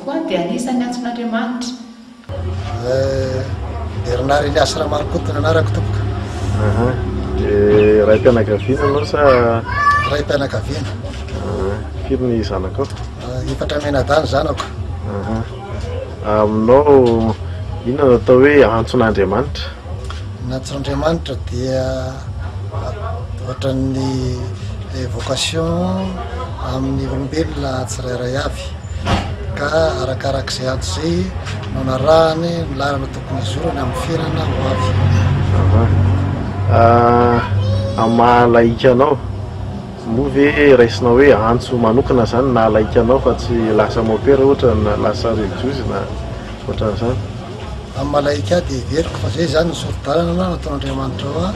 koa dia anisan'ny antson'Andriamanitra. Bernard Elias Ramarokoto ny anarako tompoko. Aha. Dia raim-pianakaviana ianao sa? Raim-pianakaviana. Firy ny zanakao? Efatra mianadahy ny zanako. Aha. Aminao inona no atao hoe antson'Andriamanitra? Ny antson'Andriamanitra dia ohatran'ny vocation amin'ny olombelona tsirairay avy. Ka arakarak'izay antso izay no narahany ny lalana tokony hizorany amin'ny fiainana ho avy. Amin'ny maha laïka anao, moa ve raisinao hoe antso manokana izany ny naha laïka anao fa tsy lasa mopera ohatra na lasa relijiozy na ohatran'izany? Amin'ny maha laïka ahy dia heveriko fa izay izany ny sori-dalana nataon'Andriamanitra ho ahy,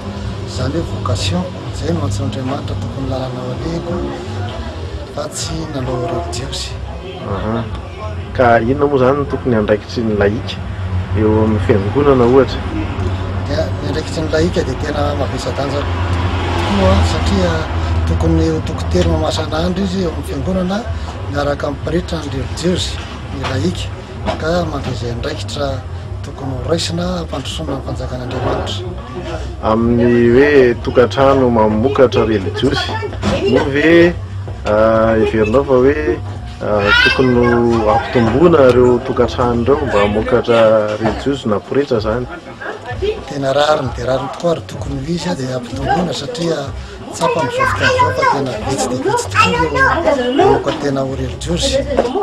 izany hoe vocation, izay no antson'Andriamanitra tokony lalana ho alehiko fa tsy nanao relijiozy. Aha. Ka inona moa izany no tokony andraikitry ny laïka eo amin'ny fiangonana ohatra? Dia ny andraikitry ny laïka dia tena mavesa-danja tokoa satria tokony ho dokotera mamasan'andro izy eo amin'ny fiangonana miaraka amin'ny pretra ny relijiozy, ny laïka, ka mandray izay andraikitra tokony ho raisina hampandrosoana ny fanjakan'Andriamanitra. Amin'ny hoe tokantrano mamokatra relijiozy, moa ve heverinao fa hoe tokony ho ampitomboina ireo tokantrano ireo mba hamokatra relijiozy na pretra izany? Tena rariny dia rariny tokoa ary tokony ho izy dia ampitomboina satria tsapa amin'izao fotoana izao fa tena vitsy dia vitsy tokoa ireo mamoaka tena ho relijiozy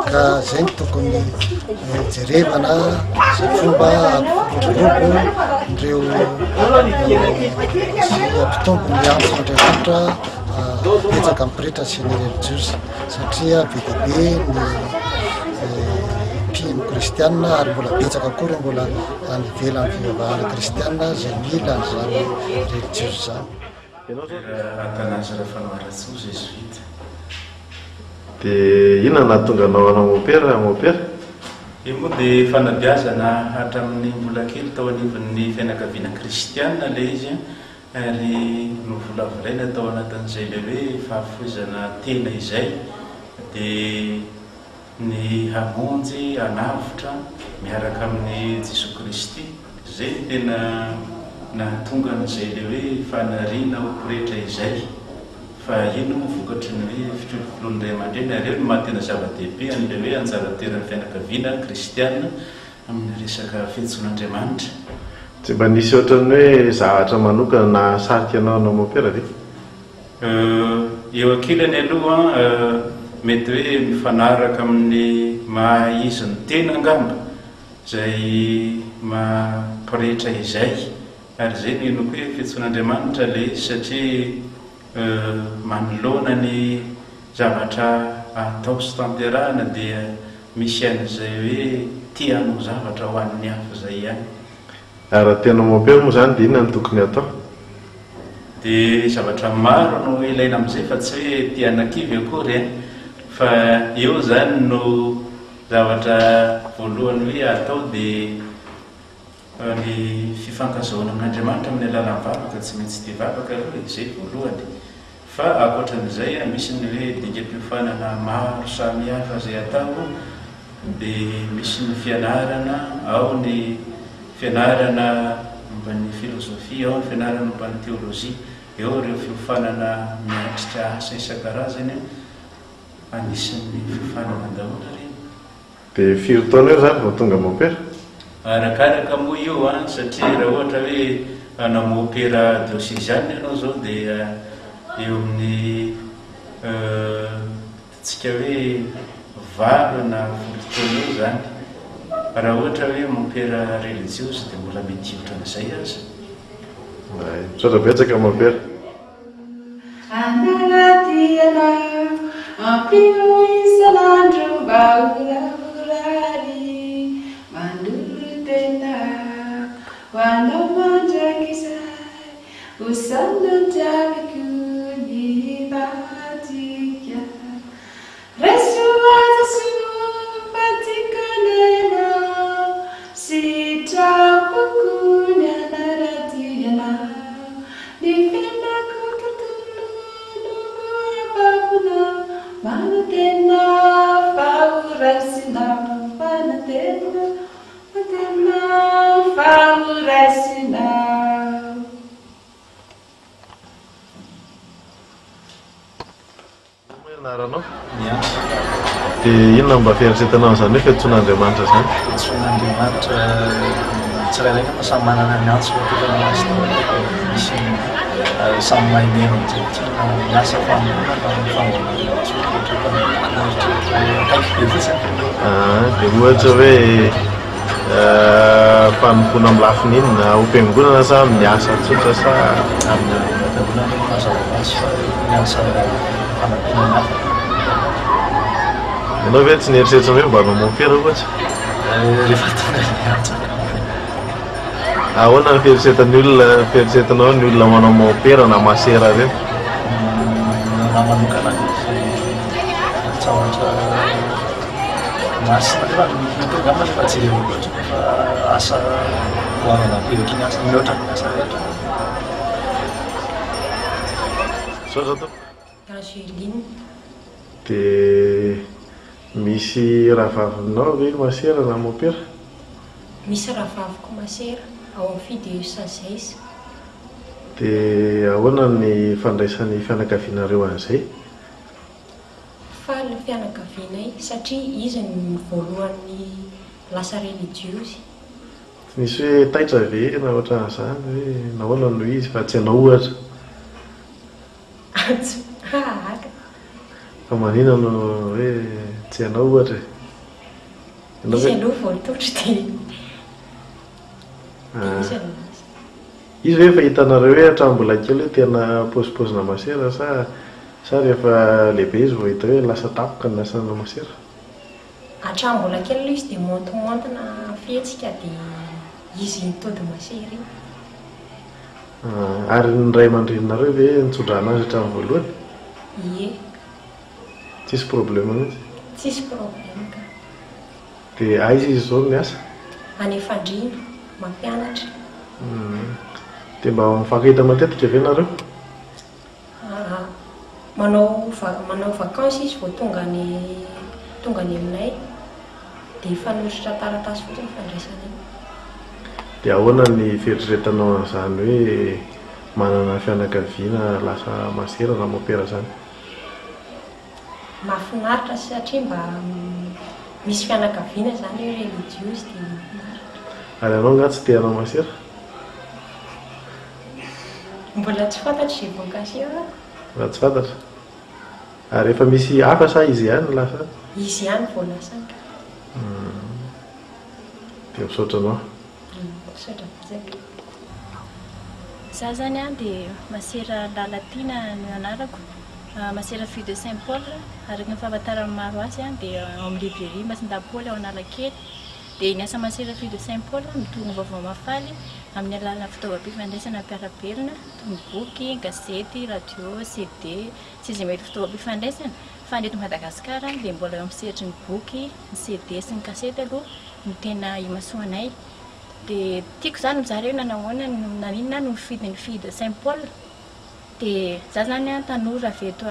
ka izay no tokony jerevana izay fomba hampiroborobo ireo sy hampitombo ny antson'Andriamanitra betsaka amin'ny pretra sy ny relijiozy satria be dia be ny mpino kristiana ary mbola betsaka koa ireo mbola any ivelan'ny fivavahana kristiana izay mila an'izany relijiozy izany. Père Athanase Rafanoharatsoa, Jésuite. Dia inona no nahatonga anao hanao mopera, mopera? Io moa dia fanabeazana hatramin'ny mbola kely tao anivon'ny fianakaviana kristiana ilay izy ary novolavolaina tao anatin'izay ilay hoe fahafoizana tena izay dia ny hamonjy, hanavotra miaraka amin'i Jesoa Kristy. Izay no tena nahatonga an'izay ilay hoe fanariana ho pretra izay. Fa inona moa vokatry ny hoe fikolokoloan'ny ray aman-dreny ary eo no maha tena zava-dehibe an'ilay hoe anjara toeran'ny fianakaviana kristiana amin'ny resaka fiantsoan'Andriamanitra. Tsy mba nisy ohatran'ny hoe zavatra manokana nahasarika anao hanao mopera ve? Eo ankilany aloha mety hoe mifanaraka amin'ny maha izy ny tena angamba izay maha pretra izay ary izay no inoako hoe fiantsoan'Andriamanitra ilay izy satria Manoloana ny zavatra atao sy tanterahana dia misy an'izay hoe tia hanao zavatra ho an'ny hafa izay ihany. Ary raha te hanao mompera moa izany dia inona no tokony hatao? Dia zavatra maro no ilaina amin'izay fa tsy hoe te hanakivy akory an! Fa eo izany no zavatra voalohany hoe atao dia. Ny fifankazahoana amin'Andriamanitra amin'ny alalan'ny vavaka, tsy maintsy tia vavaka aloha e, izay voalohany. Fa ankoatran'izay, misy ny hoe dingam-piofanana maro samihafa izay atao, dia misy ny fianarana, ao ny fianarana momba ny filozofia, ao ny fianarana momba ny teolojia, eo ireo fiofanana miatrika asa isan-karazany, anisan'ny fiofanana daholo ireny. Dia firy taona eo izany vao tonga mopera? Arakaraka moa io an, satria raha ohatra hoe hanao mopera diosezianina ianao izao dia eo amin'ny ataontsika hoe valo na folo taona eo izany. Raha ohatra hoe mopera relijiozy dia mbola mety hihoatra an'izay aza. Misaotra betsaka mopera. Hanaradia anao, ampio isan'andro mba ho lavorary, manolo-tena ho anao mandrakizay, ho sandotiaviko ny vadika. Raiso Jesoa fa tiako anie ianao, sitrapoko ny hanaradia anao, ny fiainako tontolo no ho afaponao, manantena fa ho raisinao. Mantenao fa ho raisinao. Inona moa anaranao? Miandry. Dia inona no mba fieritreretanao an'izany hoe fiantsoan'Andriamanitra izany? Fiantsoan'Andriamanitra, ny tsirairay angamba samy manana ny antso natokana ho azy daholo fa misy ny samy mahay mihaino an'izay tiana miasa fanompoana fa ny fanaovana antso ohatra fa mieritreritra akaiky be fotsiny. Ah, dia ohatra hoe fanompoana amin'ny lafiny inona? Ao am-piangonana sa amin'ny asa tsotra sa? Amin'ny am-piangonana aloha mazava ho azy fa ny asa fanampiana ny hafa. Ianao ve tsy nieritreritra ny hoe mba hanao mompera ohatra? Rehefa tonga ilay antso. Ahoana ny fieritreretan'ny olona, fieritreretanao ny olona manao mompera na masera ireny? Ny anahy manokana dia zavatra masina nefa mety angamba rehefa jerena loatra fa asa goavana be ohatry ny asa mihoatra ny asa rehetra. Misaotra tompoko. Angeline. Dia misy rahavavinao ve masera na mopera? Misy rahavaviko masera ao amin'ny Fideus Sagesse. Dia ahoana ny fandraisan'ny fianakavianareo an'izay? Faly ny fianakavianay satria izy no voalohany lasa relijiozy. Tsy nisy hoe taitra ve na ohatran'izany hoe nahoana no izy fa tsy ianao ohatra? Antso hahaka. Fa maninona no hoe tsy ianao ohatra e? Ianao Izy ve? aloha vao totro dia dia izy no lasa. Izy ve efa hitanareo hoe hatramin'ny mbola kely hoe tena paozipaozina masera sa sa rehefa lehibe izy vao hita hoe lasa tampoka ny asana masera? Hatramin'ny mbola kely aloha izy dia maontimaontina fihetsika dia izy nitody masera iny. Ary ny ray aman-dreninareo ve nitsodrana azy hatramin'ny voalohany? Ie. Tsisy problème mihitsy? Tsisy problème ka. Dia aiza izy izao no miasa? Any Fandriana, mampianatra. Dia mba mifankahita matetika ve nareo? Aa manao manao vacances izy vao tonga any tonga any aminay dia hifanolotra taratasy fotsiny fandraisana iny. Dia ahoana ny fieritreretanao an'izany hoe manana fianakaviana lasa masera na mopera izany? Mahafinaritra satria mba misy fianakaviana izany hoe relijiozy dia mahafinaritra. Ary ianao angaha tsy te hanao masera? Mbola tsy fantatro izay vocation an. Mbola tsy fantatra. Ary efa misy hafa sa izy ihany no lasa any? Izy ihany vao lasa any ka. Dia misaotra anao. Misaotra betsaka. Za zany an dia Masera Lalatiana no anarako, Masera Fille de Saint Paul, araka ny fahafantaran'ny maro azy an dia ao amin'ny librairie Masindahy Paoly ao Analakely. Dia ny asa Masera Fille de Saint Paul mitory ny vaovao mahafaly amin'ny alalan'ny fitaovam-pifandraisana mpiara-belona toy ny boky, gazety, radio, CD, sy izay mety fitaovam-pifandraisana fa ny eto Madagasikara dia mbola eo amin'ny sehatry ny boky, ny CD sy ny kasety aloha no tena imasoanay. Dia tiako izany mizara hoe nanahoana no naninona aho no nifidy ny Fille de Saint Paul. Dia za izany an tanora avy eto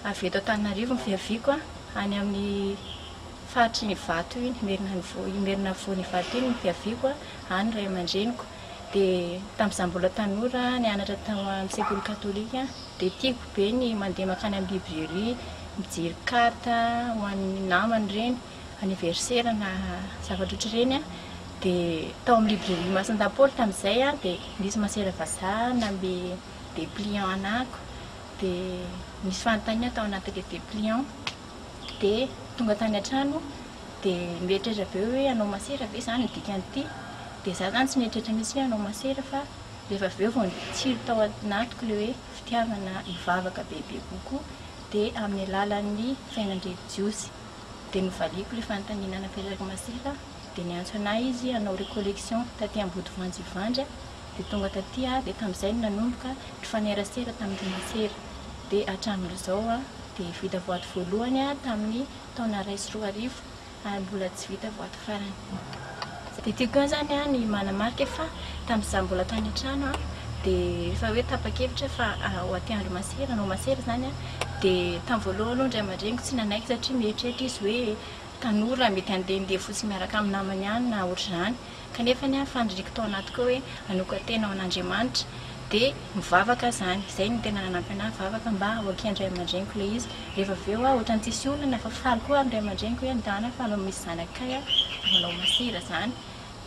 avy eto Antananarivo ny fiaviako an, any amin'ny faritry Ivato iny, Imerina Imerina Ivato iny ny fiaviako, any ray aman-dreniko. Dia tamin'izaho mbola tanora nianatra tao amin'ny sekoly katolika dia tiako be ny mandeha mankany amin'ny librairie, mijery carte ho an'ny namana ireny, anniversaire na zavatra ohatr'ireny. Dia tao amin'ny librairie Masindahy Paoly tamin'izay dia nisy masera vazaha nanome dépliant anahako dia nisy fanontaniana tao anatin'ilay dépliant. Dia tonga tany an-trano dia mieritreritra be hoe hanao masera ve izany ny dikan'ity? Dia izaho izany tsy nieritreritra mihitsy hoe hanao masera fa rehefa avy eo vao nitsiry tao anatiko ilay hoe fitiavana hivavaka bebe kokoa dia amin'ny alalan'ny fiainan-drelijiozy. Dia novaliako ilay fanontaniana napetrak'i masera dia niantso an'ahy izy hanao recollection taty Ambodivoanjo Ivandry dia tonga taty aho dia tamin'izay no nanomboka nifanerasera tamin'i masera dia hatramin'izao aho dia vita voady voalohany tamin'ny taona 2001 ary mbola tsy vita voady farany. Dia tiako ihany izany ny manamarika fa tamin'izaho mbola tany an-trano dia rehefa hoe tapa-kevitra fa ho aty handro masera, hanao masera izany dia tamin'ny voalohany aloha ny ray aman-dreniko tsy nanaiky satria mieritreritra izy hoe. tanora mety handehandeha fotsiny miaraka amin'ny namany ihany na ohatr'izany. Kanefa ny ahy faniriako tao anatiko hoe hanokan-tena ho an'Andriamanitra dia mivavaka aho izany. Izay no tena nanampy anahy vavaka mba ho eken'ny ray aman-dreniko ilay izy. Rehefa avy eo aho ohatran'ny tsisy olana fa faly koa ny ray aman-dreniko hoe andana fa misy zanakay manao masera izany.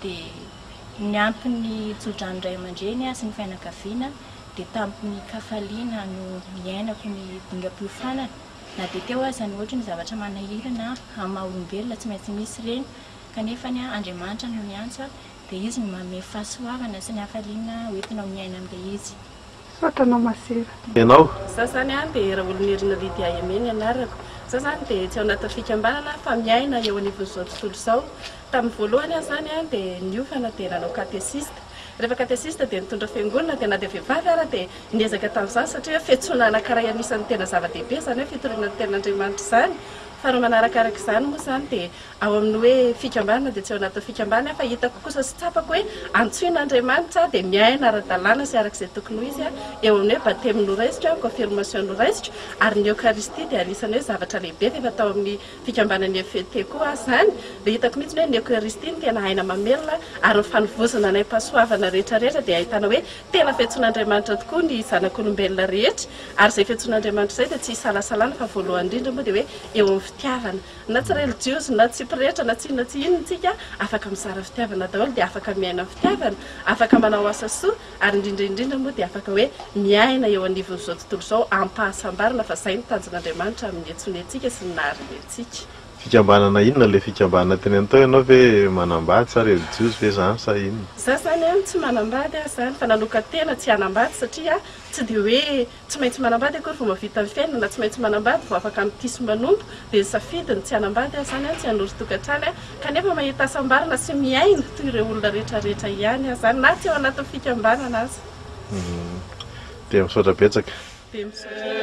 Dia niampy ny tso-drano ray aman-dreny sy ny fianakaviana dia tamin'ny kafaliana no niainako ny dingam-piofanana. Na dia teo aza ny ohatry ny zavatra manahirana amin'ny maha olombelona tsy maintsy misy ireny kanefa ny Andriamanitra no miantso dia Izy no manome fahasoavana sy ny hafaliana hoentinao miaina amin'ilay izy. Misaotra anao Masera. Ianao? Za zany an dia Raolonirina Lydia Aimée ny anarako. Za zany dia tsy ao anatin'ny fikambanana fa miaina eo anivon'izao tontolo izao. Tamin'ny voalohany aho zany an dia niofana dia nanao katesista. Rehefa katesista dia nitondra fiangonana dia na dia vehivavy ara dia niezaka tamin'izany satria hoe fiantsoana anankiray anisan'ny tena zava-dehibe izany hoe fitoriana ny tenin'Andriamanitra izany. Faharoa manarakaraka izany moa izany dia Ao amin'ny hoe fikambanana dia tsy ao anatin'ny fikambanana aho fa hitako kosa sy tsapako hoe antsoin'Andriamanitra aho dia miaina ara-dalàna sy araka izay tokony ho izy aho eo amin'ny hoe batemy noraisiko, confirmation noraisiko ary ny Eokaristia dia anisan'ny hoe zavatra lehibe fa efa tao amin'ny fikambanan'ny FET koa aho izany dia hitako mihitsy hoe ny Eokaristia no tena aina mamelona ary ny fanovozana ny aim-pahasoavana rehetra rehetra dia ahitana hoe tena fiantsoan'Andriamanitra tokoa ny zanak'olombelona rehetra ary izay fiantsoan'Andriamanitra izay dia tsy isalasalana fa voalohany indrindra moa dia hoe eo amin'ny fitiavana Na tsy relijiozy na tsy pretra na tsy inona tsy inona tsika, afaka mizara fitiavana daholo dia afaka miaina fitiavana, afaka manao asa soa ary indrindra indrindra moa dia afaka hoe miaina eo anivon'izao tontolo izao am-pahasambarana fa izay no tanjon'Andriamanitra amin'ny niantsoany antsika sy ny nahariany antsika. Fikambanana inona le fikambanana teneniny tao ianao ve manambady sa relijiozy ve zany sa inona? Za zany an tsy manambady aho zany fa nanokan-tena tsy hanambady satria tsy dia hoe Tsy maintsy manambady akory vao mahavita ny fiainana na tsy maintsy manambady vao afaka mitia sy manompo dia nisafidy ny tsy hanambady aho izany an, tsy hanorin-tokantrano aho kanefa mahita hasambarana sy miaina toy ireo olona rehetra rehetra ihany aho izany na tsy ao anatin'ny fikambanana aza. Dia misaotra betsaka. Dia misaotra.